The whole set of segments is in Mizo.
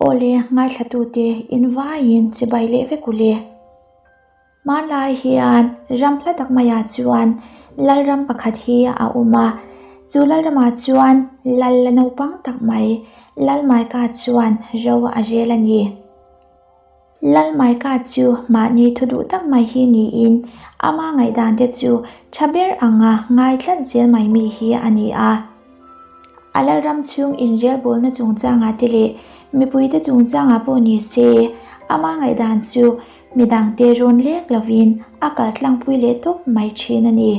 Awle, ngaithlatute in vaiin chibai leh vek u le. Hmanlai hian ram hla tak maiah chuan lalram pakhat hi a awm a, chu lalramah chuan lal la naupang tak mai Lalmaika chuan ro a rel a ni. Lalmaika chu mahni thu duh tak mai hi niin ama ngaihdan te chu tha ber anga ngai tlat zel mai mi hi a ni a. A lalram chhung inrelbawlna chungchangah te leh mipuite chungchangah pawh ni se, ama ngaihdan chu midangte rawn lek lovin a kal tlangpui leh tawp mai thin a ni.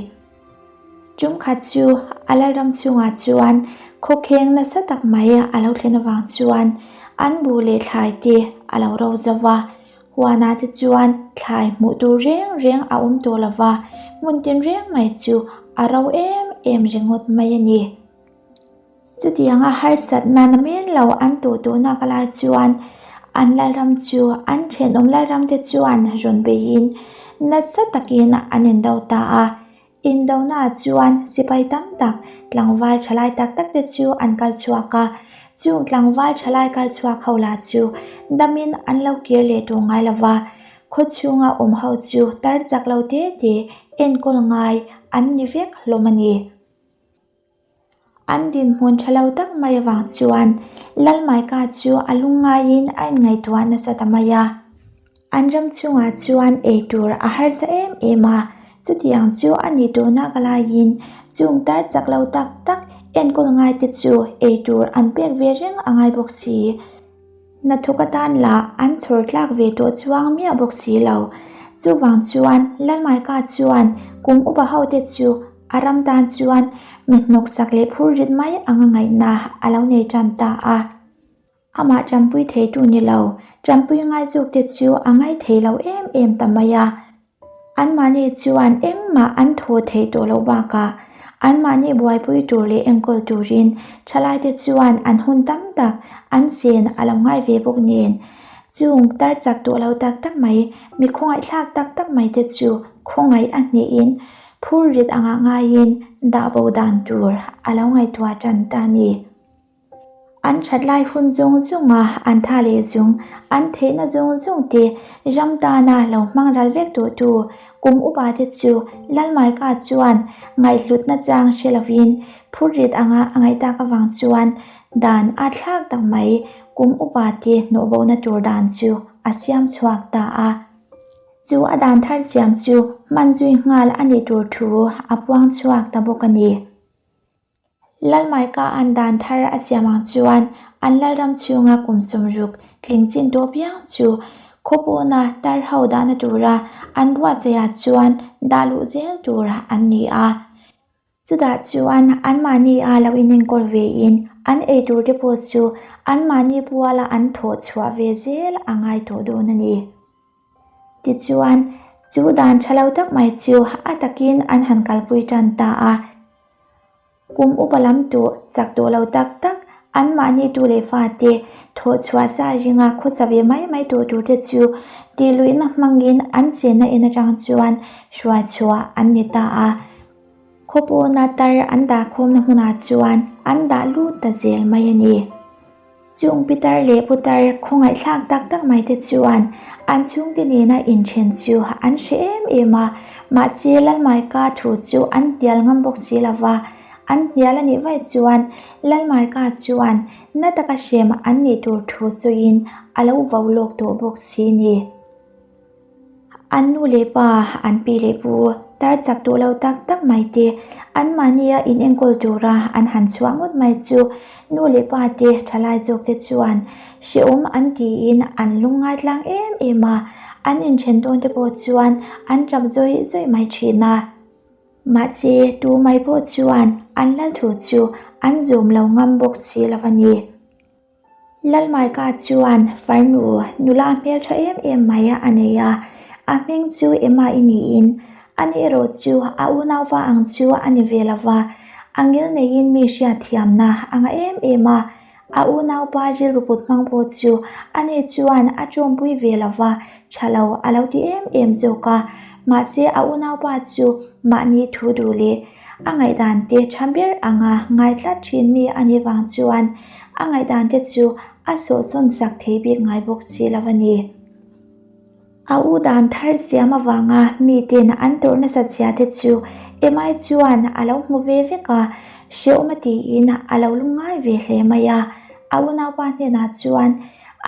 Tumkhat chu a lalram chhungah chuan khawkheng nasa tak mai a lo thlen avang chuan an buh leh thlai te a lo ro zo va, Huanah te chuan thlai hmuh tur reng reng a awm tawh lo va, hmun tin reng mai chu a ro em em ringawt mai a ni. Chutianga harsatna na men lo an tawh tawhna ka lai chuan an lalram chu an thenawm lalram te chuan rawn beiin nasa takin an indo ta a. Indonaah chuan sipai tam tak tlangval thalai tak tak te chu an kal chhuak a, chung tlangval thalai kal chhuak ho lah chu damin an lo kir leh tur ngai lo va, khaw chhunga awm ho chu tar chak lo te te enkawl ngai an ni vek hlawm a ni. An dinhmun tha lo tak mai avang chuan Lalmaika chu a lungngaiin a inngaihtuah nasa ta mai a. An ram chhungah chuan ei tur a harsa em em a, chutiang chu a ni tuna ka laiin chung tar chak lo tak tak enkawl ngaite chu ei tur an pek ve reng a ngai bawk si. Hnathawk atan lah an chhawr tlak ve tawh chuang miah bawk si lo. Chuvang chuan Lalmaika chuan kum upa hote chu a ram tan chuan mi hnawksak leh phur rit mai anga ngaihna a lo nei tan ta a. Amah tanpui theitu ni lo, tanpui ngai zawkte chu a ngai thei lo em em ta mai a. Anmahni chuan engmah an thaw theih tawh loh bakah anmahni buaipui tur leh enkawl turin thalaite chuan an hun tam tak an chen a lo ngai ve bawk nen. Chung tar chak tawh lo tak tak mai, mi khawngaihthlak tak tak mai te chu khawngaih a hnehin phur rit angah ngaiin dah bo dan tur a lo ngaihtuah tan ta a ni. An that lai hun zawng zawnga an tha leh zung, an theihna zawng zawng te ram tana lo hmang ral vek tawh tu kum upa te chu Lalmaika chuan ngaihhlutna chang hre lovin phurrit anga a ngaih tak avang chuan dan a thlak tak mai kum upa te hnawhbohna tur dan chu a siam chhuak ta a. Chu a dan thar siam chu hman zui nghal a nih tur thu a puang chhuak ta bawk a ni. Lalmaika an dan thar a siam ang chuan an lalram chhunga kum sawmruk tling chin tawh piang chu khawpawna tar ho dahna tura an buatsaihah chuan dah luh zel tur an ni a. Chutah chuan anmahni a lo inenkawl vein an ei tur te pawh chu anmahni puala an thawh chhuah ve zel a ngai tawh dawn a ni. Tichuan, chu dan tha lo tak mai chu a takin an han kalpui tan ta a. Kum upa lam tuh chak tawh lo tak tak, anmahni tu leh fate thawh chhuah sa ringa khawsa ve mai mai tawh tur te chu tihluihna hmangin an chenna in atang chuan hruai chhuah an ni ta a. Khawpawna tar an dah khawmna hmunah chuan an dah lut ta zel mai a ni. Chung pitar leh putar khawngaihthlak tak tak mai te chuan an chhungte nena inthen chu an hre em em a, mahse Lalmaika thu chu an hnial ngam bawk si lo va, an hnial a nih vaih chuan Lalmaika chuan na taka hrem an nih tur thu sawiin a lo vo lawk tawh bawk si ni. An nu leh pa, an pi leh pu, tar chak duh lo tak tak mai te, anmahnia inenkawl tura an han chhuah ngawt mai chu nu leh pa te thalai zawk te chuan hrehawm an tiin an lungngai tlang em em a, an inthen dawn te pawh chuan an tap zawih zawih mai thin a. Mahse, tu mai pawh chuan an lal thu chu an zawm lo ngam bawk si lo a ni. Lalmaika chuan farnu nula hmeltha em em mai a nei a, a hming chu Emma i niin ani erawh chu a unauva ang chu a ni ve lova, a ngil neiin mi hriatthiamna a ngah em em a, a unaupa rilru put hmang pawh chu ani chuan a tawmpui ve lova, tha lo a lo ti em em zawk a, mahse a unaupa chu mahni thu duh leh A ngaihdan te tha ber anga ngai tlat thin mi a nih vang chuan a ngaihdan te chu a sawhsawn sak thei bik ngai bawk si lo a ni. A u dan thar siam avanga miten an tawrh nasat zia te chu Emai chuan a lo hmu ve vek a, hrehawm a tiin a lo lungngai ve hle mai a. A unaupa hnenah chuan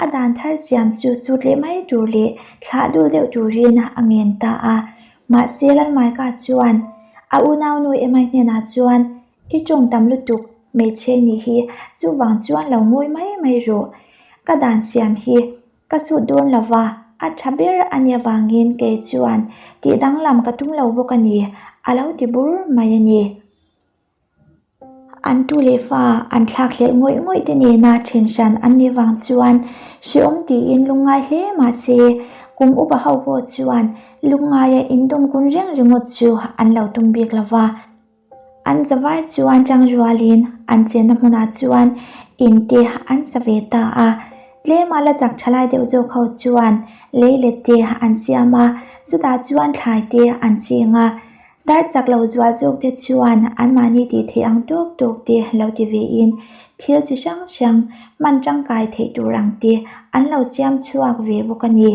a dan thar siam chu sut leh mai tur leh thlah dul deuh turin a ngen ta a. Mahse Lalmaika chuan a unaunu Emai hnenah chuan I tawng tam lutuk hmeichhe nih hi chuvang chuan lo ngawi mai mai rawh. Ka dan siam hi Ka sut dawn lo va, a tha ber a nia vangin kei chuan tih danglam ka tum lo bawk a ni, a lo ti bur mai a ni. An tu leh fa an thlak hlelh ngawih ngawih te nena then hran an nih vang chuan hrehawm tiin lungngai hle mah se, kum upa ho pawh chuan lungngaia indawm kun reng ringawt chu an lo tum bik lo va. An zavai chuan tangrualin an chenna hmunah chuan in te an sa ve ta a, tlema la chak tha lai deuh zawk ho chuan lei let te an siam a, chutah chuan thlai te an ching a, dar chak lo zual zawk te chuan anmahni tih theih ang tawk tawk te lo ti ve in thil chi hrang hrang hman tangkai theih tur ang te an lo siam chhuak ve bawk a ni.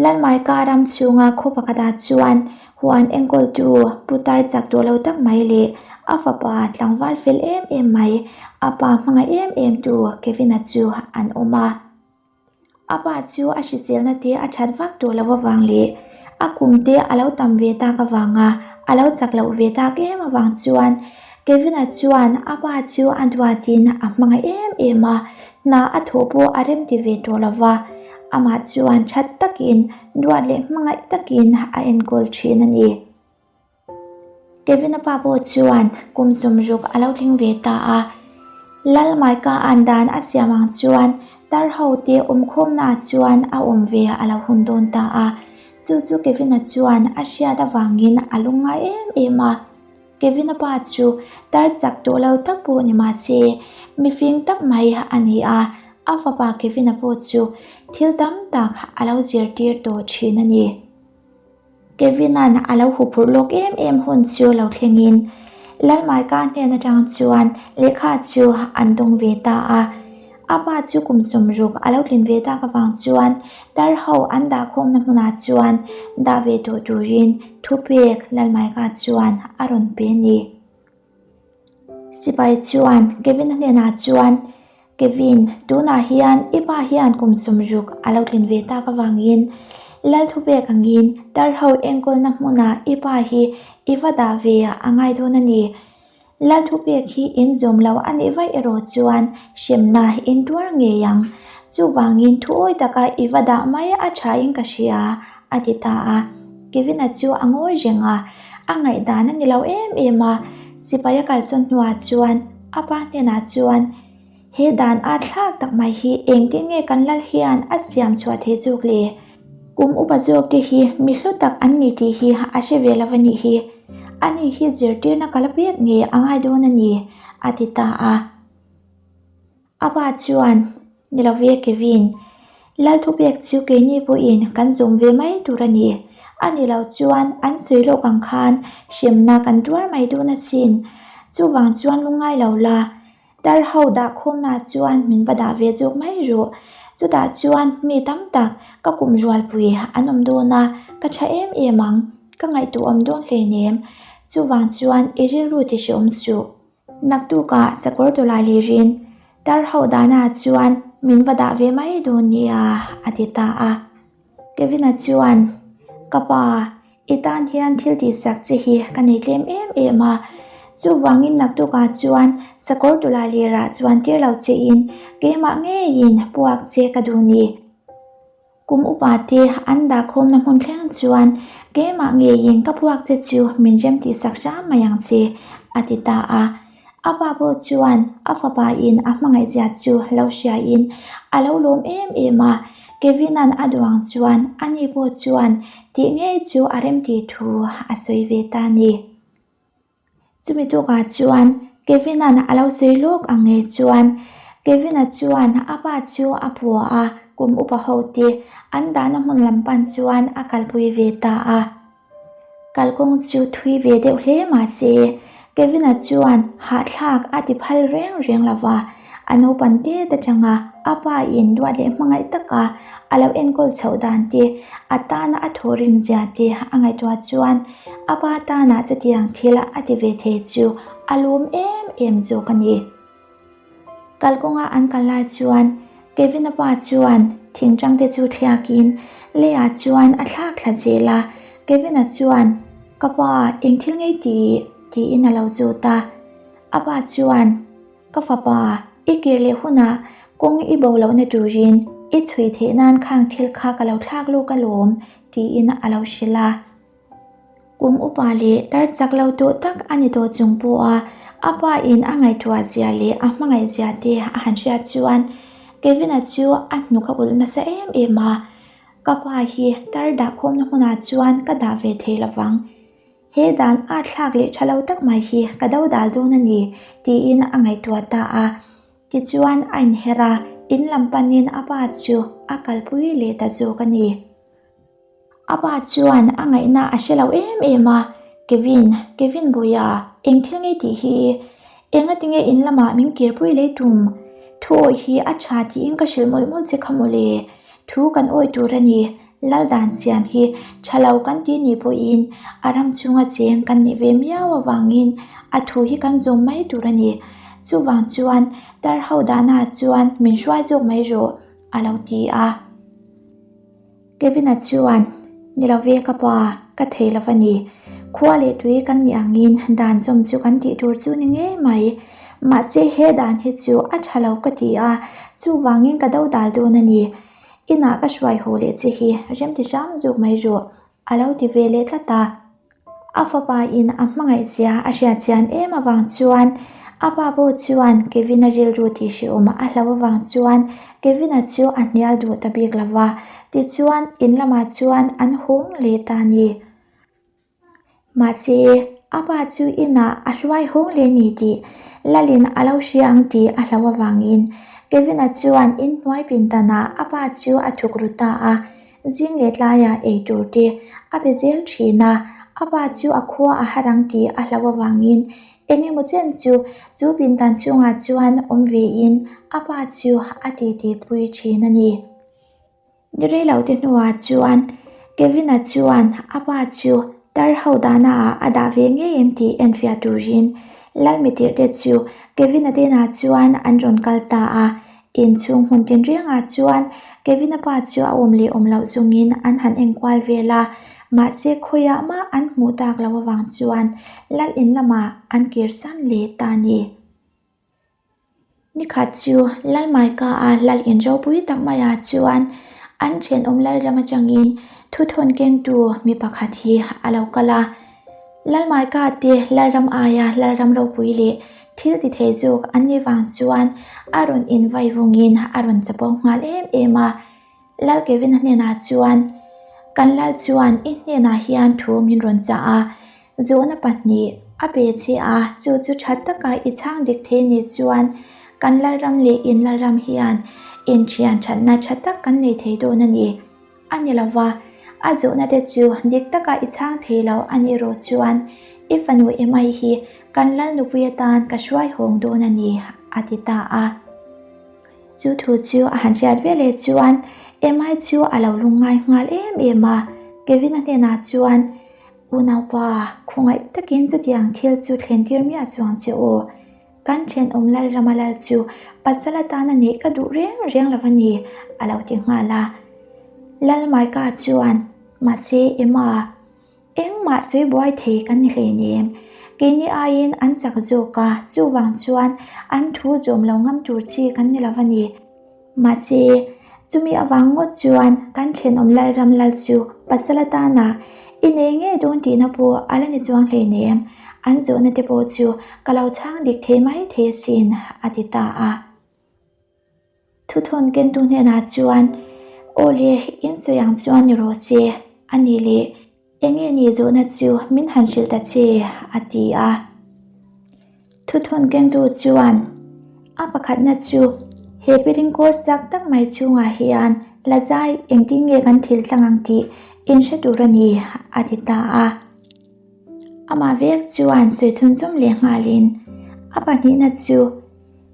Lalmaika ram chhunga khaw pakhatah chuan huan enkawltu putar chak tawh lo tak mai leh a fapa tlangval fel em em mai, a pa hmangaih em em tu Kevin-a chu an awm a. A pa chu a hriselna te a that vak tawh loh avang leh a kum te a lo tam ve tak avanga a lo chak loh ve tak em avang chuan Kevin-a chuan a pa chu a duatin a hmangaih em em a, hna a thawh pawh a remti ve tawh lo va, amah chuan that takin duat leh hmangaih takin a enkawl thin a ni. Kevin-a pa pawh chuan kum sawmruk a lo thleng ve ta a, Lalmaika an dan a siam ang chuan tar ho te awmkhawmnaah chuan a awm ve a lo hun dawn ta a, chu chu Kevin-a chuan a hriat avangin a lungngai em em a. Kevin-a pa chu tar chak tawh lo tak pawh ni mah se, mifing tak mai a ni a, a fapa Kevin-a pawh chu thil tam tak a lo zirtir tawh thin a ni. Kevin-a'n a lo huphurh lawk em em hun chu lo thlengin Lalmaika hnen atang chuan lehkha chu an dawng ve ta a. A pa chu kum sawmruk a lo tlin ve tak avang chuan tar ho an dah khawmna hmunah chuan dah ve tawh turin thupek Lalmaika chuan a rawn pe a ni. Sipai chuan Kevin-a hnenah chuan, Kevin, tunah hian i pa hian kum sawmruk a lo tlin ve tak avangin Lal thupek angin tar ho enkawlna hmunah i pa hi i va dah ve a ngai dawn a ni. Lal thupek hi in zawm lo a nih vaih erawh chuan hremna in tuar ngei ang. Chuvangin thuawi taka i va dah mai a thain ka hria, a ti ta a. Kevin-a chu a ngawi reng a, a ngaihdan a ni lo em em a. Sipai a kalsawn hnuah chuan a pa hnenah chuan, He dan a thlak tak mai hi engtin nge kan lal hian a siam chhuah thei zawk le? Kum upa zawk te hi mi hlu tak an ni tih hi a hre ve lo a nih hi. Ani hi zirtirna ka la pek nge a ngai dawn a ni, a ti ta a. A pa chuan, Ni lo ve Kevin, lal thupek chu keini pawhin kan zawm ve mai tur a ni. A ni lo chuan an sawi lawk ang khan hremna kan tuar mai dawn asin. Chuvang chuan lungngai lo la. Tar ho dah khawmna chuan min va dah ve zawk mai rawh. Chutah chuan mi tam tak ka kum rualpui an awm dawn a, ka tha em em ang, ka ngaihtuah awm dawn hleinem. Chuvang chuan i rilru ti hreawm suh. Naktukah sakawr tawlai lirin tar ho dahna chuan min va dah ve mai dawn nia, a ti ta a. Kevin-a chuan, Ka pa, i tan hian thil tihsak che hi ka nei tlem em em a, chuvangin naktukah chuan sakawr tula lirah chuan tir lo chein keimah ngeiin puak che ka duh ni. Kum upa te an dahkhawmna hmun thleng chuan keimah ngeiin ka puak che chu min rem tihsak hram mai ang che, a ti ta a. A pa pawh chuan a fapa in a hmangaihzia chu lo hriain a lo lawm em em a, Kevin-a'n a duh ang chuan ani pawh chuan tih ngei chu a remtih thu a sawi ve ta a ni. Chumi tukah chuan Kevin-a'n a lo sawi lawk ang ngei chuan Kevin-a chuan a pa chu a pua a, kum upa ho te an dahna hmun lam pan chuan a kalpui ve ta a. Kalkawng chu thui ve deuh hle mah se, Kevin-a chuan hahthlak a ti phal reng reng lo va. A naupan tet atanga a pa in duat leh hmangaih taka a lo enkawl chhoh dan te, a tana a thawhrim zia te a ngaihtuah chuan a pa tana chutiang thil a ti ve thei chu a lawm em em zawk a ni. Kalkawnga an kal lai chuan Kevin-a pa chuan thingtang te chu thliakin leiah chuan a thlak thla zel a, Kevin-a chuan, Ka pa, eng thil ngei tih? tiin a lo zawt a. A pa chuan, Ka fapa, i kir leh hunah kawng i bo lohna turin i chhui theih nan khang thil kha ka lo thlak lawk alawm, tiin a lo hrilh a. Kum upa leh tar chak lo tawh tak a ni tawh chung pawha a pa in a ngaihtuah zia leh a hmangaih zia te a han hriat chuan Kevin-a chu a hnuk a ulh nasa em em a, Ka pa hi tar dahkhawmna hmunah chuan ka dah ve thei lovang. He dan a thlak leh tha lo tak mai hi ka do dal dawn a ni, tiin a ngaihtuah ta a. Tichuan a inher a, in lam panin a pa chu a kalpui leh ta zawk a ni. A pa chuan a ngaihna a hre lo em em a, Kevin, Kevin Bawia, eng thil ngei tih hi? Enga tinge in lamah min kirpui lei tum? Thu awih hi a tha tiin ka hrilh mawlh mawlh che kha mawle. Thu kan awih tur a ni, lal dan siam hi tha lo kan ti nih pawhin a ram chhunga cheng kan nih ve miau avangin a thu hi kan zawm mai tur a ni. Chuvang chuan tar ho dahnaah chuan min hruai zawk mai rawh, a lo ti a. Kevin-a chuan, Ni lo ve ka pa, ka thei lo va ni. Khua leh tui kan nih angin dan zawm chu kan tih tur chu ni ngei mai. Mahse he dan hi chu a tha lo ka ti a, chuvangin ka do dal dawn a ni. Inah ka hruai haw leh che hi remti hram zawk mai rawh, a lo ti ve leh tlat a. A fapa in a hmangaih zia a hriat chian em avang chuan a pa pawh chuan Kevin-a rilru tih hrehawm a hlauh avang chuan Kevin-a chu a hnial duh ta bik lo va, tichuan in lamah chuan an hawng leh ta a ni. Mahse, a pa chu inah a hruai hawng leh ni tih Lalin a lo hria ang tih a hlauh avangin Kevin-a chuan inhnuai pindanah a pa chu a thuk ru ta a. Zing leh tlaiah ei tur te a be zel thin a, a pa chu a khua a har ang tih a hlauh avangin eng emaw chen chu chu pindan chhungah chuan awm vein a pa chu a titi pui thin a ni. Ni rei lo te hnuah chuan Kevin-a chuan a pa chu tar ho dahna ah a dah ve ngei em tih enfiah turin Lalmitirh te chu Kevin-a denah chuan an rawn kal ta a, Inchhung hmun tinrengah chuan Kevin-a pa chu a awm leh awm loh chungin an han enkual vel a, mahse khawiah mah an hmuh tak loh avang chuan lal in lamah an kir san leh ta a ni. Nikhat chu Lalmaika-a lal in ropui tak maiah chuan an thenawm Lalram atangin thuthawn kengtu mi pakhat hi a lo kal a. Lalmaika te Lalram aia Lalram ropui leh thil ti thei zawk an nih vang chuan a rawn invai vungin a rawn chapo nghal em em a. Lal Kevin-a hnenah chuan, Kan Lal chuan i hnenah hian thu min rawn chah a, zawhna pahnih a pe che a, chu chu tha taka i chhang dik thei nih chuan kan Lalram leh in Lalram hian inthian thatna tha tak kan nei thei dawn a ni. A ni lo va, a zawhna te chu dik taka i chhang thei lo a nih erawh chuan i fanu Emai hi kan lal nupui atan ka hruai hawng dawn a ni, a ti ta a. Chu thu chu a han hriat ve leh chuan Emai chu a lo lungngai nghal em em a, Kevin-a hnenah chuan, Unaupa, khawngaih takin chutiang thil chu thlen tir miah chuang che aw. Kan thenawm Lalrama lal chu pasal atana neih ka duh reng reng lo a ni, a lo ti nghal a. Lal Maika chuan, Mahse, Emma, engmah sawi buai thei kan ni hleinem. Keini aiin an chak zawk a, chuvang chuan an thu zawm lo ngam tur chi kan ni lo a ni. Mahse, chumi avang ngawt chuan kan thenawm Lalram lal chu pasal atana i nei ngei dawn tihna pawh a la ni chuang hleinem, an zawhna te pawh chu ka lo chhang dik thei mai thei asin, a ti ta a. Thuthawn kentu hnenah chuan, Aw le, in sawi ang chuan ni rawh se, a ni le. Enge ni zawhna chu min han hrilh ta che, a ti a. Thuthawn kengtu chuan, A pakhatna chu he piring kawr chak tak mai chhungah hian la zai engtin nge kan thil tlang ang tih in hre tur a ni, a ti ta a. Amah vek chuan sawi chhunzawm leh nghalin, A pahnihna chu.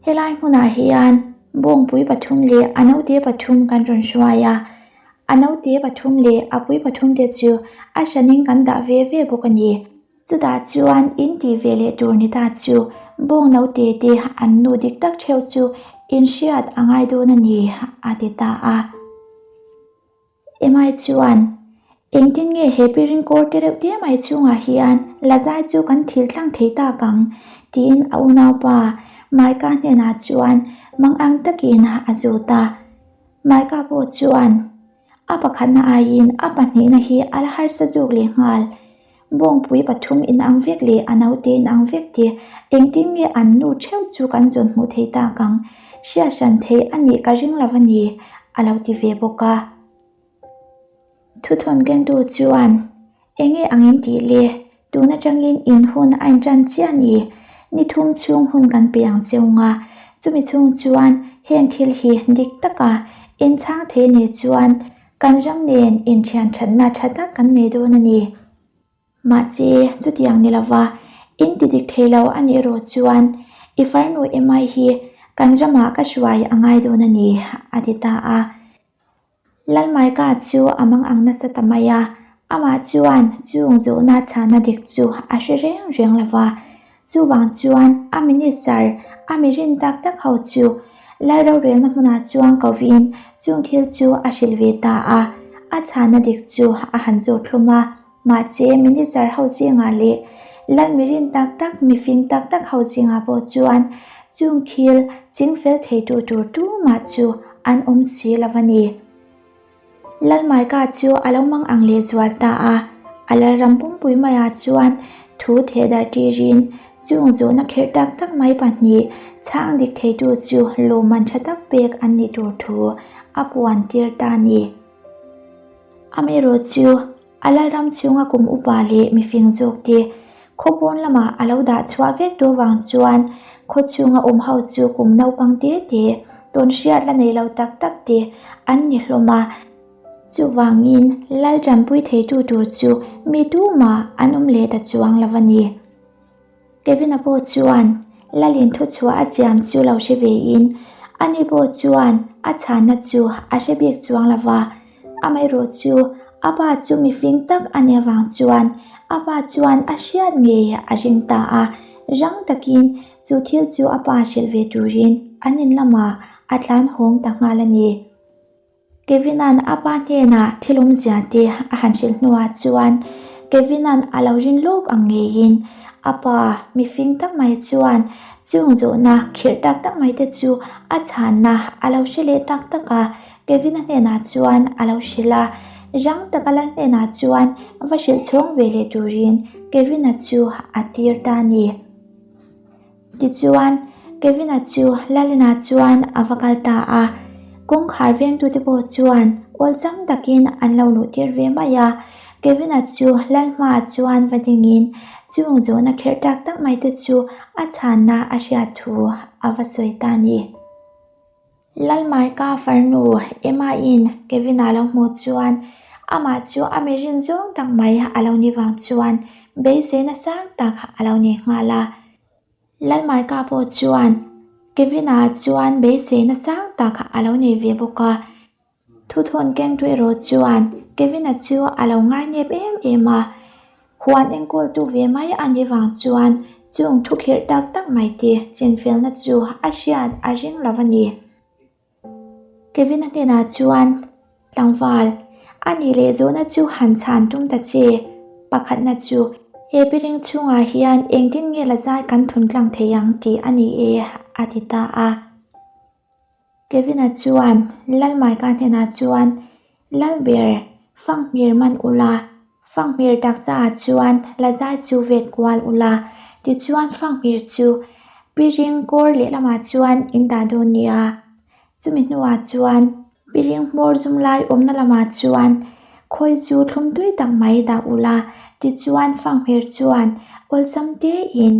Helai hmunah hian bawngpui pathum leh a naute pathum kan rawn hruai a, a naute pathum leh a pui pathum te chu a hranin kan dah ve ve bawk a ni. Chutah chuan in tih ve leh tur ni ta chu bawng naute te an nu dik tak theuh chu in hriat a ngai dawn a ni, a ti ta a. Emai chuan, Engtin nge he piring kawr te reuh te mai chhungah hian lazai chu kan thil tlang thei tak ang? tiin a unaupa Maika hnenah chuan mangang takin a zawt a. Maika pawh chuan, A pakhatna aiin a pahnihna hi a la harsa zawk lehnghal. Bawngpui pathum inang vek leh a naute inang vek te engtin nge an nu theuh chu kan zawn hmuh thei tak ang? Hriat hran thei a nih ka ring lo a ni, a lo ti ve bawk a. Thuthawn kengtu chuan, Enge ang in tih le? Tun atangin in hun a intan chiah a ni. Ni thum chhung hun kan pe ang cheu nga. Chumi chhung chuan heng thil hi dik taka inchhang thei nih chuan Kan ram nen inthian thatna tha tak kan nei dawn a ni. Mahse, chutiang ni lova in ti dik thei lo a nih erawh chuan i farnu Emai hi kan ramah ka hruai a ngai dawn a ni, a ti ta a. Lalmaika chu a mang ang nasa ta mai a, amah chuan chung zawhna chhana dik chu a hre reng reng lova, Chuvang chuan a minister, a mi rin tak tak ho chu Lal rorelna hmunah chuan kovin chung thil chu a hrilh ve ta a, a chhana dik chu a han zawt hlum a. Mahse, minister ho zingah leh Lal mi rin tak tak, mi fing tak tak ho zingah pawh chuan chung thil chingfel theitu tur tumah chu an awm si lo a ni. Lalmaika chu a lo mang ang lehzual ta a, a lalram pumpui maiah chuan thu theh darh tirin chung zawhna kherh tak tak mai pahnih chhang dik theitu chu lawmman tha tak pek an nih tur thu a puan tir ta a ni. Amaherawh chu A lalram chhunga kum upa leh mifing zawk te khaw pawn lamah a lo dah chhuah vek tur vang chuan khaw chhunga awm ho chu kum naupang te te, tawn hriat la nei lo tak tak te an ni hlawm a. Chuvangin lal tanpui theitu tur chu mi tumah an awm leh ta chuang lo a ni. Kevin-a pawh chuan Lalin thuchhuah a siam chu lo hre vein ani pawh chuan a chhanna chu a hre bik chuang lo va. Amaherawh chu a pa chu mifing tak a nih avang chuan a pa chuan a hriat ngei a ring ta a, rang takin chu thil chu a pa hrilh ve turin an in lamah a tlan hawng ta nghal a ni. Kevin-a'n a pa hnenah thil awmzia te a han hrilh hnuah chuan Kevin-a'n a lo rin lawk ang ngeiin a pa mifing tak mai chuan chung zawhna khirh tak tak mai te chu a chhanna a lo hre leh tak tak a, Kevin-a hnenah chuan a lo hrilh a, rang taka lal hnenah chuan va hrilh chhawng ve leh turin Kevin-a chu a tir ta a ni. Tichuan, Kevin-a chu Lalina chuan a va kal ta a, kawngkhar vengtute pawh chuan awlsam takin an lo luh tir ve mai a. Kevin-a chu Lal hmaah chuan va dingin chung zawhna kherh tak tak mai te chu a chhanna a hriat thu a va sawi ta a ni. Lalmaika farnu Emma-in Kevin-a lo hmuh chuan amah chu a mi rin zawng tak mai a lo ni vang chuan beiseina sang tak a lo nei nghal a. Lalmaika pawh chuan Kevin-a chuan beiseina sang tak a lo nei ve bawk a. Thuthawn kengtu erawh chuan Kevin-a chu a lo ngainep em em a. Huan enkawltu ve mai a nih vang chuan chung thukhirh tak tak mai te chinfelna chu a hriat a ring lo a ni. Kevin-a hnenah chuan, Tlangval, a nih leh zawhna chu han chhan tum ta che. Pakhatna chu, he piring chhungah hian engtin nge la zai kan thun tlang thei ang tih a ni e, a ti ta a. Kevin-a chuan Lalmaika hnenah chuan, Lalber, fanghmir man ula, fanghmir taksaah chuan lazai chu vet kual ula, tichuan fanghmir chu piring kawr lehlamah chuan in dah dawn nia. Chumi hnuah chuan piring hmawr zum lai awmna lamah chuan khawi chu thlum tui tak mai dah ula, tichuan fanghmir chuan awlsam tein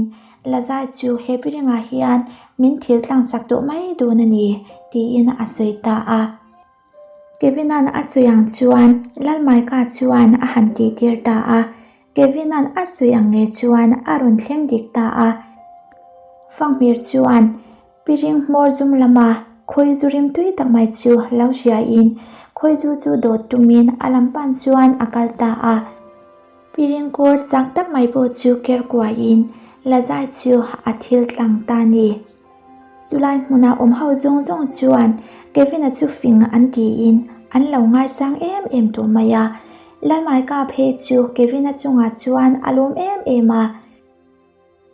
Lazai chu he piringah hian min thil tlang sak tawh mai dawn a ni, tiin a sawi ta a. Kevin-a'n a sawi ang chuan Lalmaika chuan a han tihtir ta a. Kevin-a'n a sawi ang nge chuan a rawn thleng dik ta a. Fanghmir chuan. Piring hmawr zum lama khawizu rim tui tak mai chu lo hriain khawizu chu dawt tumin a lam pan chuan a kal ta a. Piring kawr sak tak mai pawh chu ker kuaiin Lazai chu a thil tlang ta a ni. Chulai hmuna awm ho zawng zawng chuan Kevin-a chu fing an tiin an lo ngaisang em em tawh mai a. Lalmaika phei chu Kevin-a chungah chuan a lawm em em a.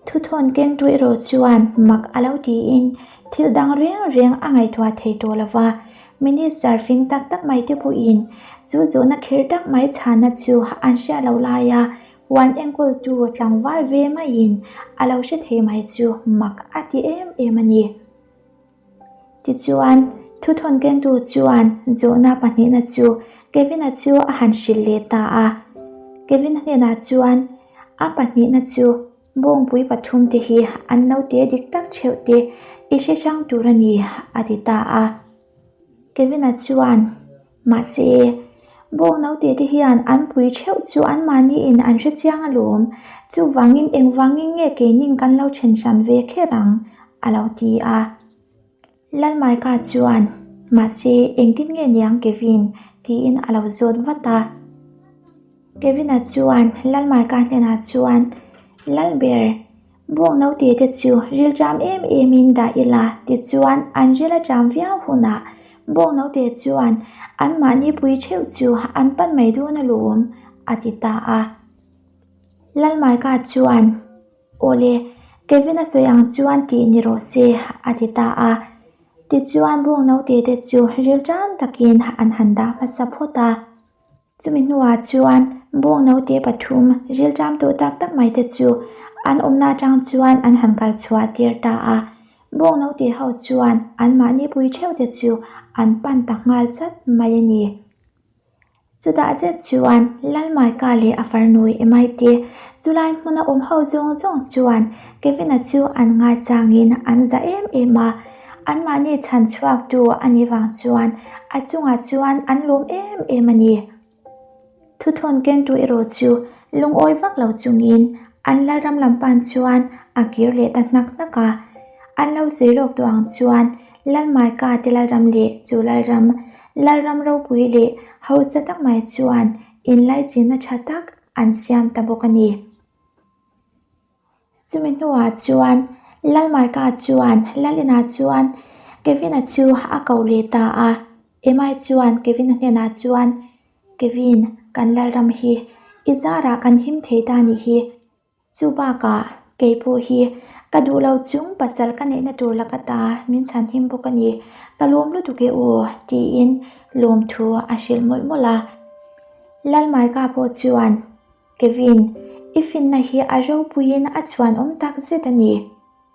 Thuthawn kengtu erawh chuan mak a lo tiin thil dang reng reng a ngaihtuah thei tawh lo va. Minister fing tak tak mai te pawhin chu zawhna kher tak mai chhanna chu an hriat loh laia huan enkawltu tlangval ve maiin a lo hre thei mai chu mak a ti em em a ni. Tichuan, thuthawn kengtu chuan zawhna pahnihna chu Kevin-a chu a han hrilh leh ta a. Kevin-a hnenah chuan a pahnihna chu bawngpui pathumte hi an naute dik tak theuh te i hre hrang tur a ni a ti ta a. Kevin-a chuan, Mahse, bawng naute te hian an pui theuh chu anmahniin an hre chiang alawm, chuvangin engvangin nge keinin kan lo then hran ve kher ang? a lo ti a. Lalmaika chuan, Mahse, engtin nge niang Kevin? tiin a lo zawt vat a. Kevin-a chuan Lalmaika hnenah chuan, Lalber, Bawng naute te chu rilṭam em emin dah ila tichuan an ril a ṭam viau hunah bawng naute chuan anmahni pui ṭheuh chu an pan mai dawn alawm, a ti ta a. Lalmaika chuan, Awle, Kevin a sawi ang chuan tih ni rawh se, a ti ta a. Tichuan bawng naute te chu rilṭam takin an han dah hmasa phawt a. Chumi hnuah chuan bawng naute pathum rilṭam tawh tak tak mai te chu an awmna atang chuan an han kal chhuah tir ta a. Bawng naute ho chuan anmahni pui theuh te chu an pan ta nghal chat mai a ni. Chutah zet chuan Lalmaika leh a farnui Emai te chulai hmuna awm ho zawng zawng chuan Kevin-a chu an ngaisangin an za em em a. Anmahni chhan chhuaktu a nih vang chuan a chungah chuan an lawm em em a ni. Thuthawn kengtu erawh chu lungawi vak lo chungin an lalram lam pan chuan a kir leh ta hnak hnak a. An lo sawi lawk tawh ang chuan Lalmaika te lalram leh chu lalram, lalram ropui leh hausa tak mai chuan inlaichinna tha tak an siam ta bawk a ni. Chumi hnuah chuan Lalmaika chuan Lalina chuan Kevin-a chu a ko leh ta a. Emai chuan Kevin-a hnenah chuan, Kevin, kan Lalram hi i zarah kan him thei ta nih hi. Chu bakah kei pawh hi ka duh lo chung pasal ka neihna tur laka ta min chhan him bawk a ni. Ka lawm lutuk e aw, tiin lawmthu a hrilh mawlh mawlh a. Lalmaika pawh chuan. Kevin, i finna hi a ropuiin a chhuanawm tak zet a ni.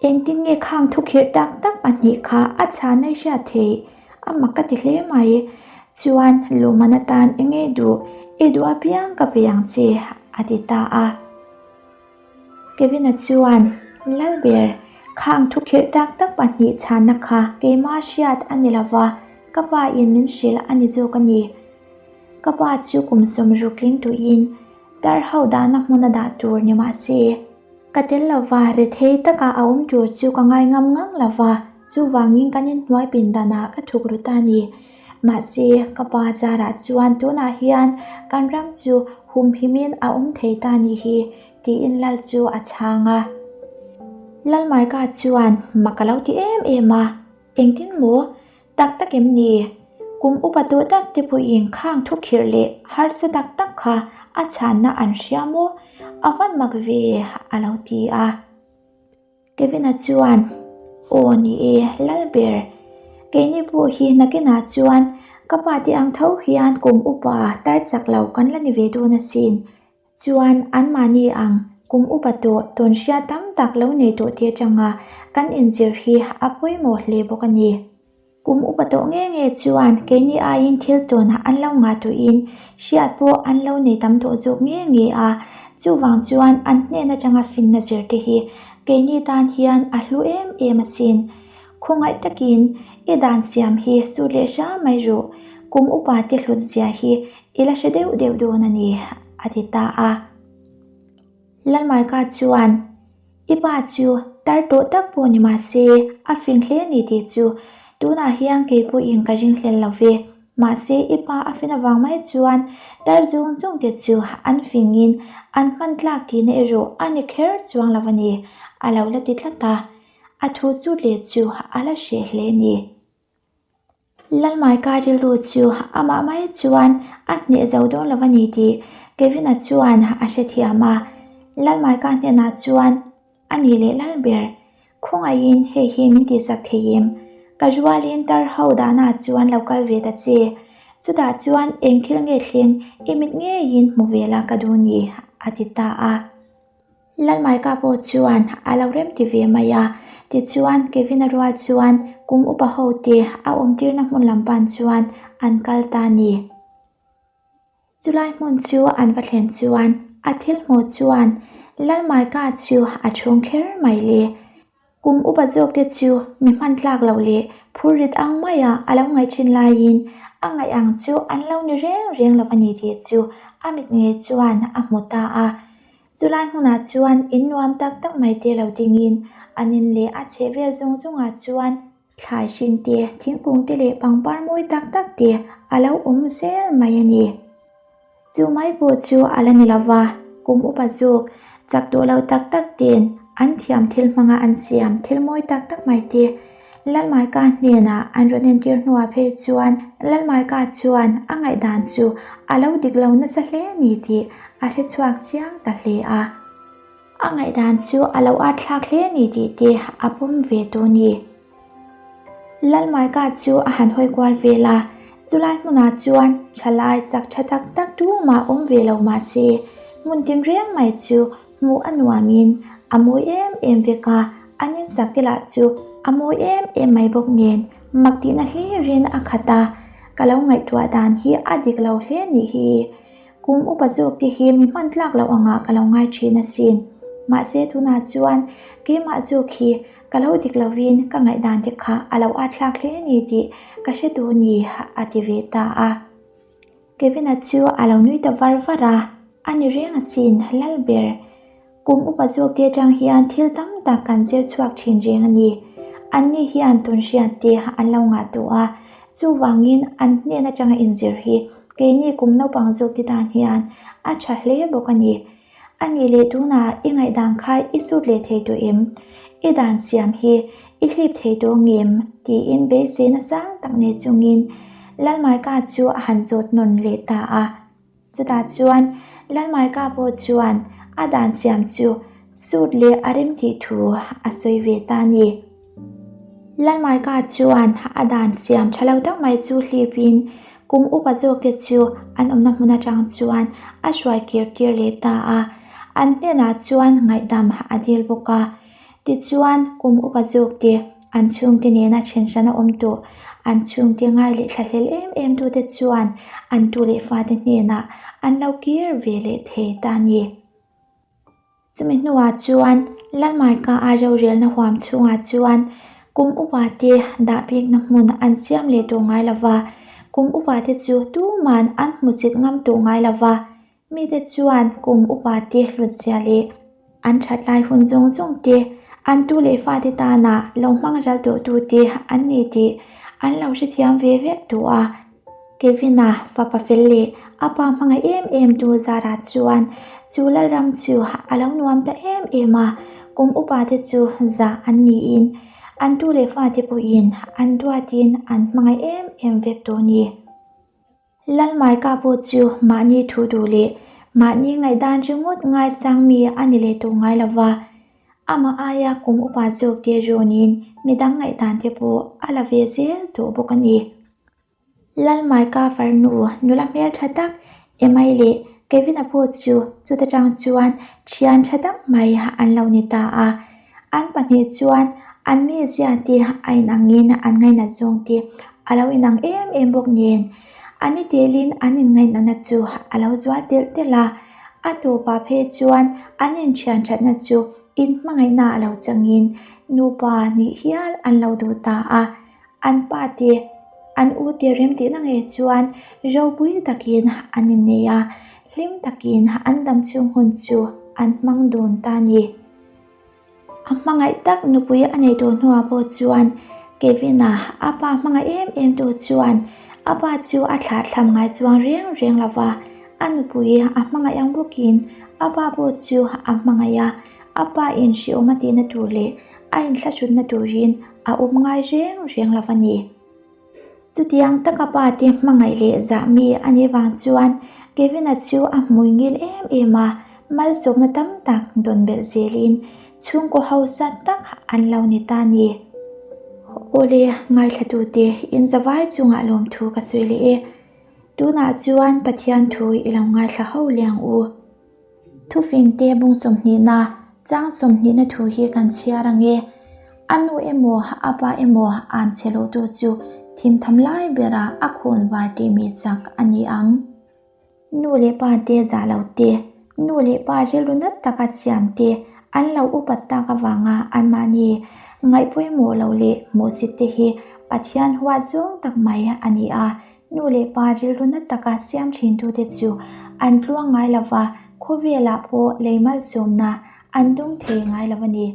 Engtin nge khang thukhirh tak tak pahnih kha a chhana i hriat theih? A mak ka ti hle mai. Chuan, luhman atan eng nge duh? I duh apiang ka pe ang che, a ti ta a. Kevin-a chuan, Lalber, khang thukhirh tak tak pahnih chhana kha keimah hriat a ni lova, ka pa in min hrilh a ni zawk a ni. Ka pa chu kum sawmruk tling tuihin tar ho dahna hmuna dah tur ni mah se, ka tel lova rethei taka a awm tur chu ka ngai ngam ngang lova, chuvangin kan inhnuai pindanah ka thuk ru ta ni. Mahse, ka pa zarah chuan tunah hian kan ram chu humhimin a awm thei ta ni hi, tiin Lal chu a chhang a. Lalmaika chuan mak a lo ti em em a, Engtin maw? Tak tak em ni? Kum upa tawh tak te pawhin khang thu khirh leh harsa tak tak kha a chhanna an hria maw? A van mak ve a lo ti a. Kevin-a chuan, Aw ni e, Lalber. Keini pawh hi nakinah chuan ka pa te ang tho hian kum upa tar chak lo kan la ni ve dawn asin. Chuan anmahni ang kum upa tawh tawn hria tam tak lo nei tawh te atanga kan inzir hi a pawimawh hle bawk a ni. Kum upa tawh nge nge chuan keini aiin thil tawnah an lo ngah tawhin hriat pawh an lo nei tam tawh zawk nge nge a, chuvang chuan an hnen atanga finna zir te hi keini tan hian a hlu em em asin. Khawngaih takin i dan siam hi sut leh hram mai rawh, kum upa te hlut zia hi I la hre deuh deuh dawn a ni, a ti ta a. Lalmaika chuan, I pa chu tar tawh tak pawh ni mah se a fing hle a ni tih chu tunah hian kei pawhin ka ringhlel lo ve. Mahse i pa a fin avang mai chuan tar zawng zawng te chu an fingin an hman tlak tihna erawh a ni kher chuang lo a ni, a lo la ti tlat a. A thu chut leh chu a la hreh hle a ni. Lalmaika rilru chu amah mai chuan a hneh zo dawn lo a ni tih Kevin-a chuan a hrethiam a. Lalmaika hnenah chuan a ni leh lal ber. Khawngaihin hei hi min tihsak thei em? Ka rualin tar ho dahnaah chuan lo kal ve ta che. Chutah chuan eng thil nge thleng i mit ngeiin hmu ve la ka duh ni, a ti ta a. Lalmaika pawh chuan a lo rem ti ve mai a, tichuan Kevin-a rual chuan kum upa ho te a awmtirna hmun lam pan chuan an kal ta ni. Chulai hmun chu an va thlen chuan a thil hmuh chuan Lalmaika chu a chhung kher mai le. Kum upa zawk te chu mi hman tlak loh leh phur rit ang maia a lo ngaih thin laiin a ngaih ang chu an lo ni reng reng lo a ni tih chu a mit ngei chuan a hmu ta a. Chulai hmunah chuan in nuam tak tak mai te lo dingin an in leh a chhehvel zawng zawngah chuan thlai hring te, thingkung te leh pangpar mawi tak tak te a lo awm zel mai a ni. Chu mai pawh chu a la ni lo va, kum upa zawk chak tawh lo tak tak ten an thiam thil hmanga an siam thil mawi tak tak mai te Lalmaika hnenah an rawn entir hnuah phei chuan Lalmaika chuan a ngaihdan chu a lo dik lo nasa hle ni tih a hre chhuak chiang ta hle a. A ngaihdan chu a lo at thlak hle ni tih te a pawm ve tawh ni. Lalmaika chu a han hawi kual vel a, chulai hmunah chuan thalai chak tha tak tak tumah awm ve lo mah se, hmun tinreng mai chu hmuh a nuamin a mawi em em vek a, an insak te lah chu a mawi em em mai bawk nen mak tihna hlirin a khat a, ka lo ngaihtuah dan hi a dik lo hle nih hi. Kum upa zawk te hi mi hman tlak loh angah ka lo ngai thin asin. Mahse tunah chuan keimah zawk hi ka lo dik lovin ka ngaihdan te kha a lo at thlak hle ni tih ka hre duh ni a ti ve ta a. Kevin-a chu a lo nui ta var var a, a ni reng asin lal ber. Kum upa zawk te atang hian thil tam tak kan zir chhuak thin reng a ni. Anni hian tun hriat te an lo ngah tawh a, chuvangin an hnen atanga inzir hi keini kum naupang zawk te tan hian a tha hle bawk a ni. A nih leh tunah i ngaihdan kha i sut leh thei tawh em? I dan siam hi i hlip thei tawh ngem? tiin beiseina sang tak nei chungin Lalmaika chu a han zawt nawn leh ta a. Chutah chuan Lalmaika pawh chuan a dan siam chu sut leh a rem tih thu a sawi ve ta a ni. Lalmaika chuan a dan siam tha lo tak mai chu hlipin kum upa zawk te chu an awmna hmun atang chuan a hruai kir tir leh ta a, an hnenah chuan ngaihdam a dil bawk a. Tichuan kum upa zawk te an chhungte nena then hran a awm tawh, an chhungte ngai leh thlahlel em em tute chuan an tu leh fate hnenah an lo kir ve leh thei ta a ni. Chumi hnuah chuan Lalmaika a rorelna huam chhungah chuan kum upa te dah bikna hmun an siam leh tawh ngai lo va, kum upa te chu tuman an hmu chit ngam tawh ngai lo va, mite chuan kum upa te hlutzia leh an that lai hun zawng zawng te an tu leh fate tana lo hmang ral tawh tute an ni tih an lo hrethiam ve vek tawh a. Kevin-a fapa fel leh a pa hmangaih em em tu Zara chuan chu Lalram chu a lo nuam ta em em a, kum upa te chu zah an niin an tu leh fate pawhin an duatin an hmangaih em em vek tawh a ni. Lalmaika pawh chu mahni thu duh leh mahni ngaihdan ringawt ngaisang mi a ni leh tawh ngai lo va, amah aia kum upa zawk te rawnin midang ngaihdan te pawh a la ve zel tawh bawk a ni. Lalmaika farnu nula hmel tha tak Emai leh Kevin-a pawh chu chuta tang chuan thian tha tak mai an lo ni ta a. An pahnih chuan an mizia te a inangin an ngainat zawng te a lo inang em em bawk nen an ni telin an inngainatna chu a lo zual telh telh a. A tawpah phei chuan an inthian thatna chu inhmangaihna a lo changin nupa nih hial an lo duh ta a. An pa te, an u te rem tihna ngei chuan ropui takin an innei a, hlim takin an dam chhung hun chu an hmang dun ta a ni. A hmangaih tak nupui a nei tawh hnuah pawh chuan Kevin-a a pa hmangaih em em tu chuan a pa chu a thlah thlam ngai chuang reng reng lo va, a nupui a hmangaih ang bawkin a pa pawh chu a hmangaih a, a pa in hriawm a tihna tur leh a inthlahrunna turin a awm ngai reng reng lo a ni. Chutiang taka pa te hmangaih leh zah mi a nih vang chuan Kevin-a chu a hmui ngil em em a, malsawmna tam tak dawn belh zelin chhungkaw hausa tak an lo ni ta ni. Awle, ngaithlatute inzavai chungah lawmthu ka sawi leh e. Tunah chuan Pathian thu i lo ngaithla ho liang u. Thufingte bung sawmhnihna, chang sawmhnihna thu hi kan chhiar ang e. A nu emaw a pa emaw an chhe loh tu chu thimtham lai berah a khawn var tih mi chak a ni ang. Nu leh pa te zah lo te, nu leh pa rilru nat taka siam te an lo upat tak avanga anmahni ngaih pawimawh loh leh hmuhsit te hi Pathian huat zawng tak mai a ni a. Nu leh pa rilru na taka siam thintute chu an tluang ngai lo va, khawvelah pawh lei malsawmna an dawng thei ngai lo a ni.